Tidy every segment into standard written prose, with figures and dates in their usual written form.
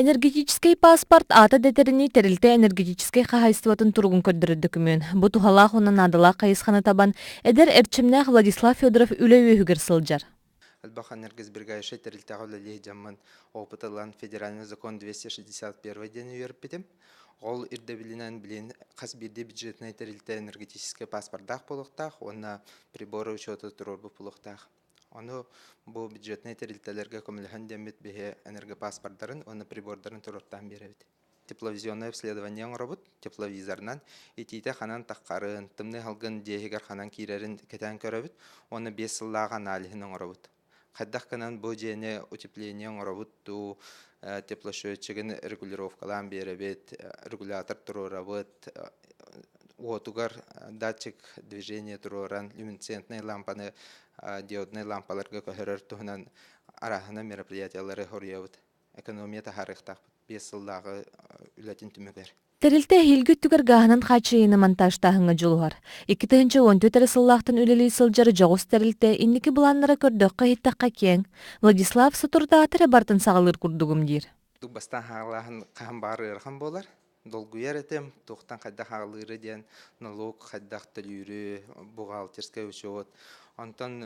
Энергетическэй паспорт аата дэтэринии тэрилтэ энергетическэй хаһаайыстыбатын туругун көрдөрөр дөкүмүөн. Бу туһалаах уонна наадалаах хайысханы табан, эдэр эрчимнээх Владислав Федоров үлэ үөһүгэр сылдьар. Элбэх энергосберегающай тэрилтэҕэ үлэлии дьаммын опыт ылан федеральный закон 261 диэн үөрппүтүм. Ол ирдэбилинэн билин хас биирдии бюджетнай тэрилтэ энергетическэй паспордаах буолуохтаах уонна приборы учета туруорбут буолуохтаах. Ону бу бюджетнай тэрилтэлэргэ көмөлөһөн диэммит биһи энергопаспордарын уонна прибордарын туруортаан биэрэбит. Тепловизионное обследование оҥоробут, тепловизорынан итиитэ ханан таххарын, тымныы салгын дьиэһигэр ханан киирэрин кэтээн көрөбүт уонна 5 сыллаах аналиһын оҥоробут. Хайдах гынан бу дьиэни утепление оҥоробут дуу, теплосчетчигын регулировкалаан биэрэбит, регулятор туруорабыт, уотугар датчик движения туруоран люминесцентнай лампаны диоднай лампаларга көһөрөр туһунан арааһына мероприятиялары хоруйабыт. Экономия таһаарыахтаахпыт 5 сыллааҕы үлэтин түмүгэр. Тэрилтэ эһиилги өттүгэр гааһынан хааччыйыыны монтажтааһыҥҥа дьулуһар. 2014 эрэ сыллаахтан үлэлии сылдьар дьоҕус тэрилтэ инники былааннара көрдөххө-иһиттэххэ киэҥ. Владислав соторутааҕыта эрэ барытын саҕалыыр курдугум диир. Бастаан хаалааһын хаһан баар ыарахан буолар. Долгуйар этим, туохтан хайдах аҕалыыры диэн, налог хайдах төлүүрү, бухгалтерскай учет. Онтон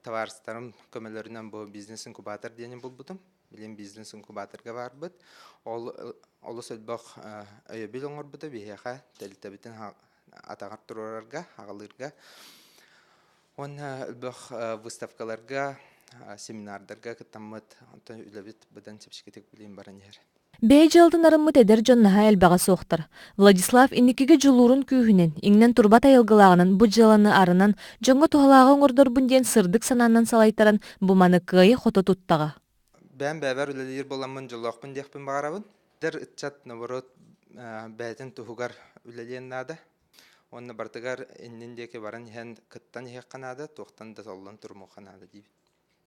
табаарыстарым көмөлөрүнэн бу бизнес-инкубатор диэни булбутум. Билин бизнес-инкубаторга барбыт. Ол олус элбэх өйөбүл оҥорбута биһиэхэ тэрилтэбитин атаҕар туруорарга, аҕалыырга. Уонна элбэх выставкаларга, семинардарга кыттаммыт, онтон үлэбит быдан чэпчэкитик билин баран иһэр. Бэйэ дьыалатын арыммыт эдэр дьон наһаа элбэҕэ суохтар. Владислав инникигэ дьулуурун күүһүнэн, иҥнэн турбат айылгылааҕынан бу дьыаланы арынан, дьоҥҥо туһалааҕы оҥордорбун диэн сырдык санаанан салайтаран, бу маны кыайа-хото туттаҕа. Бэйэм бэйэбэр үлэлиир буоламмын дьоллоохпун диэхпин баҕарабын. Эдэр ыччат, наоборот, бэйэтин туһугар үлэлиэн наада. Уонна барытыгар иннин диэки баран иһэн кыттан иһиэххэ наада, туохтан да толлон турумуохха наада диибин.